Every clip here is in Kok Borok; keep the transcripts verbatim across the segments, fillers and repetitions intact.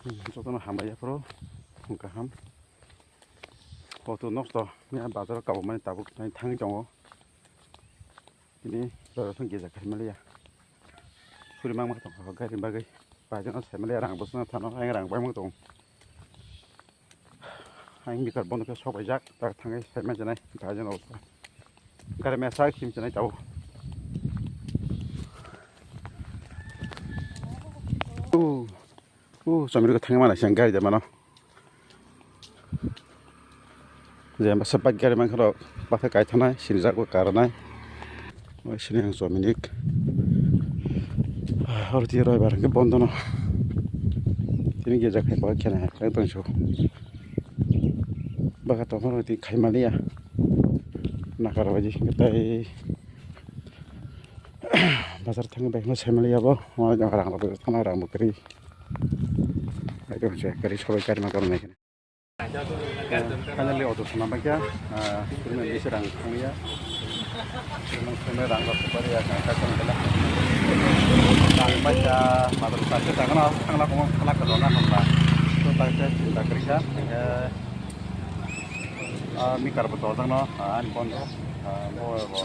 Jotono hambai yaphuru kaham. Auto nosto ya bazar o kabamani tabuk nai thangwi tongo. Tini bazar thang geja khai maliya. Suri mangma tongkha gari bagwi. Bazar no sai maliya rang bwswk thano ang rang bai mang tongo. Ang mikar bono khe sok bai jak tak thangwi sai ma janai bazar no. Gari mesa khim chinai tabuk. O chomiri khe thangwi mano siyang gari de mano. Je masa bike gari mankha rok bakhe kaithanai sinijak bo karanai. Oi sini ang chominik. Oro twi roibar hwnkhe bondo no. Tini geja khai bike khena hai tong so. Baka tongma rok twi khai maliya. Nakar baji hwnkhe tai. Bazar thangwi bai phano sai maliya bo, o jaga rang rok thangna rang bo kwrwi. Bai tong se kwrwi sobai karima karma nai. Finally auto swnam bai kha, ah, kwrwini bisi rang thangya. Kwrwini rang rok kwrwi ya, kha kha bela. Rang bai kha, madrasa khe thangna, thangna komo khana kwrwna hamla. To bai khe chinta kwrwi kha, hwnkhe Ah, mikar bo tojak no, ah, ani bondo. Ah, bo, bo,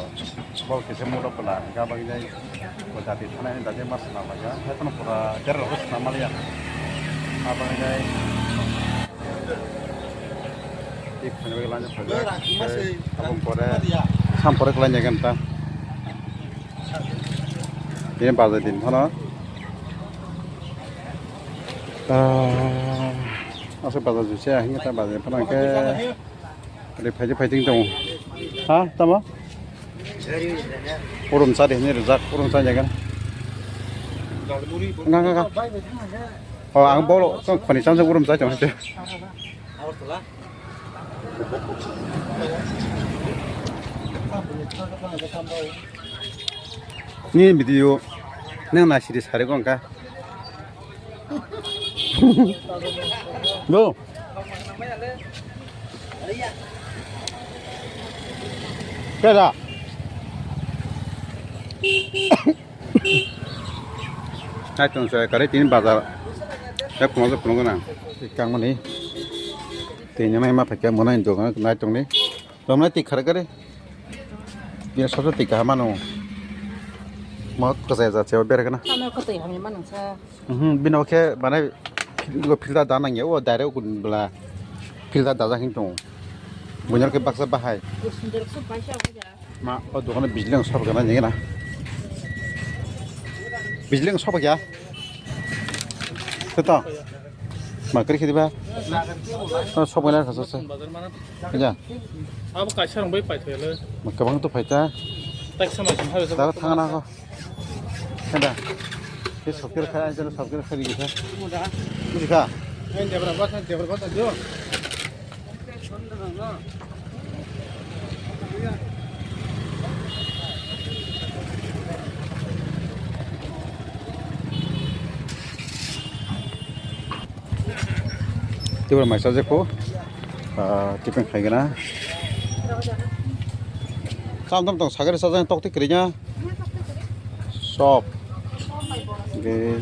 bo kisa muro pula, ga bagi jai, bo jati thana ni dagi mas na laga. Hai kono pura der rok sna maliya. Ah, bagi jai. Tik thani bagi lanja pula. Abang pore, sam pore kelanja kan ta. Ini bazar din, hono. Ah, asa bazar juice ya, ini ta bazar pernah ke. Ri phaidi phaidi tongo. Ha, tamo? Urum sa de, ni rijak, urum sa jaga. Nga, nga, nga. Oh, ang bolo, tong khoni chang urum sa chang se. Ni video nang na siri sari ko angka. Go. Keda. Hai tong sa kare tini bazar. Ya kuma sa kuma na. Kang mani. Tini mai ma phakya mona indo nai tong ni. Romnai twi khar gari. Bini soto twi kaha mano. Mo kwchai jat se bergana. Tamo kwtwi hamya mano sa. Mhm, bini o khe bana filter da nangya o direct kun bla filter da jak hin tong. Bunyar khe baksa bahai. Sundar khe baisa hoja. Ma o dokan bijli ang sab gana nigena. Bijli ang sab gya. Teto. Ma kri khidi ba. O sab gana khasa sa. Ja. Abo kaisa rong bai paithai le. Ma kabang to phaita. Tak sama sing habe. Da thangna ko. Heda. Ke sokir kha, jalo sokir kha ri kha. Buji kha. Debra bata, debra bata jo. Tibra mai sajak ko, ah, tipeng khai gana. Cham dam tong sagari sajak tok tik kri nya. Sop. Ge.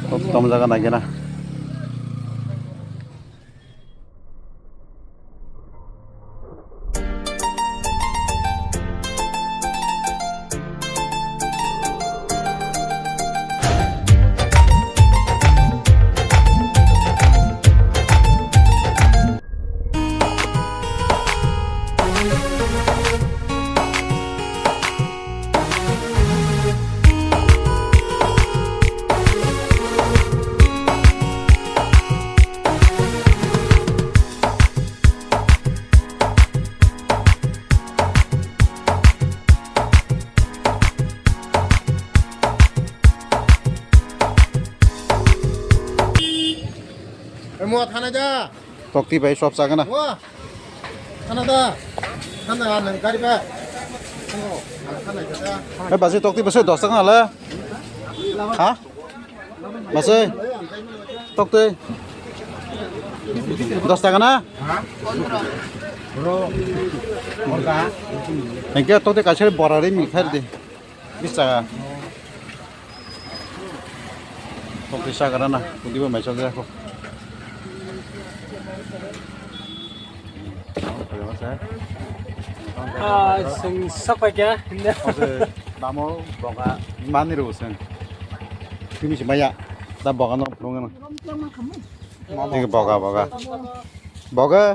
Tok tom jaga na gena. Mua thana ja. Tokti bai sop chagana. Mua. Thana da. Thana nang gari ba. Thana da. Eh, basi tokti basi dos taka na le. Ha? Basi. Tokti. Dos taka na? Bro. Orga. Engke tokti kaisa bora ri mi khair di. Bis taka. Tongtwi sagra na, kudibo mai chajak kho. Ah, sing sapai kya? Oke, namo boga mani ro sing. Tini si maya, ta boga no phunung na. Tini boga, boga. Boga.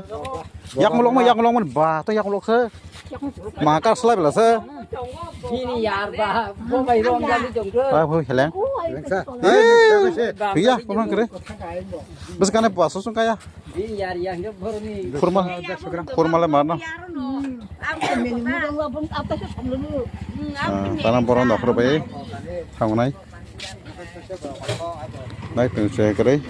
Yak mulok mo, yak mulok mo, ba, to yak mulok se. Ma ka slai bela se. Bini yar ba, bo bai rom jani jong khe. Ba, bo heleng. Eh, iya, ko mang kere. Bes kane puasa sung kaya. Bini yar yang jong boroni. Kurma, kurma le mana. Ah, tanam boron dokhro bai thangnai. Nai tong se kere.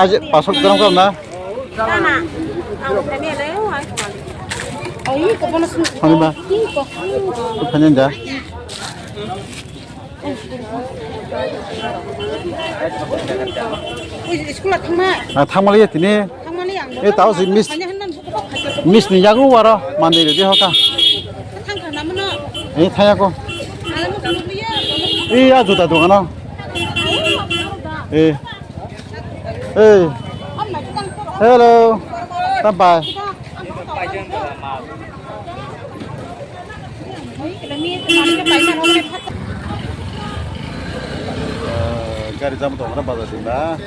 Aje pasok gram kam na? Tama. Ang kami ada yang ay. Ay, ko bono sun. Ano ba? Ano ba? Uy, school thangma. Ah, thangmali ya tini. Thangmali ang. Eh, tao si miss. Miss ni yago waro mandi redi hoka. Thangkha namono. Eh, thaya ko. Alamu kunu ya. Eh, ya juta dogano. Eh. Hey. Hello. Bye bye. Eh, gari jam tong na bazar din ba.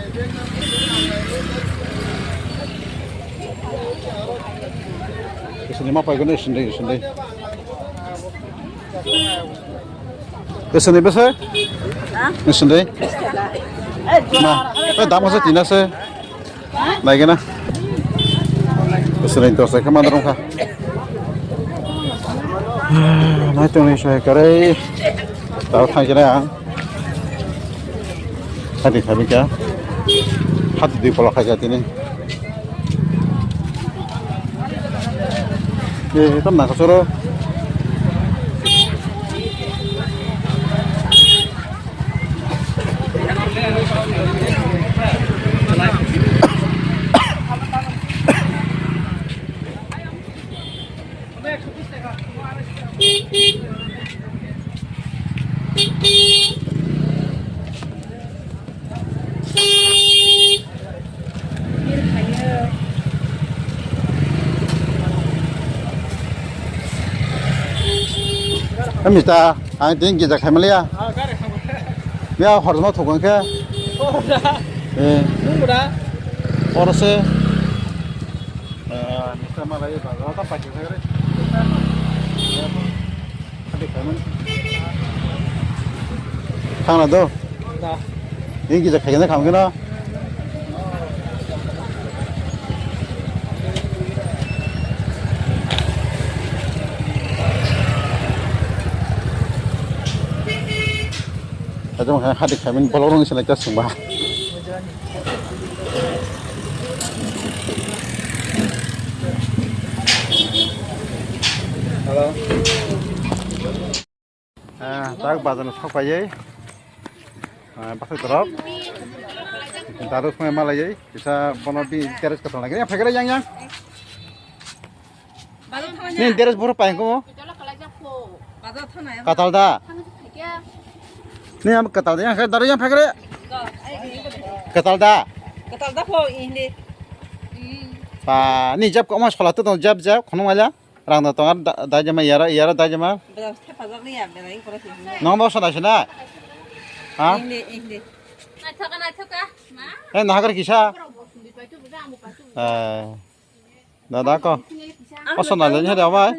Kesini ma pai gone sendai sendai. Bwswk ni bwswk? Ha? Ni sundui? Eh, ma, eh, dam kasa tina se. Nai gana. Bwswk ni dos khe mandrong kha. Nai tong ni soi kare. Tao thang jana ang. Hati khabi kya? Hati dui polo khaja tini. Eh, tam na kasoro. Mista, ang tini gija khaimaliya. Ya, horjma thukang khe. Eh. Oro se. Mista malai ba, ta pakai sagre. Thangna do? Da. Ini kisa khaikhe khamkhe no? Hati khaimani bolong rong selai ta sungba. Hello. Ah, tak bazar no sok paiye. Ah, basai torok. Dadu phone malaiye. Kisa bono bi teres kathal lagi. Yang phagre yang yang. Ni dress buru paiyang ko. Katal da. Ni am katal da yang khe daru yang phagre. Katal da. Katal da pho ini. Pa ni jab ko ma sola to jab jab khono mala. Rang da tonga da jama yara yara da jama. Belas thepajak ni ya, belai koro si. Nong bo sana sina. Ha? Inde, inde. Naithoka, naithoka. Ma? Eh, nahakar kisa. Eh. Dada ko. Osona le ni hada mai.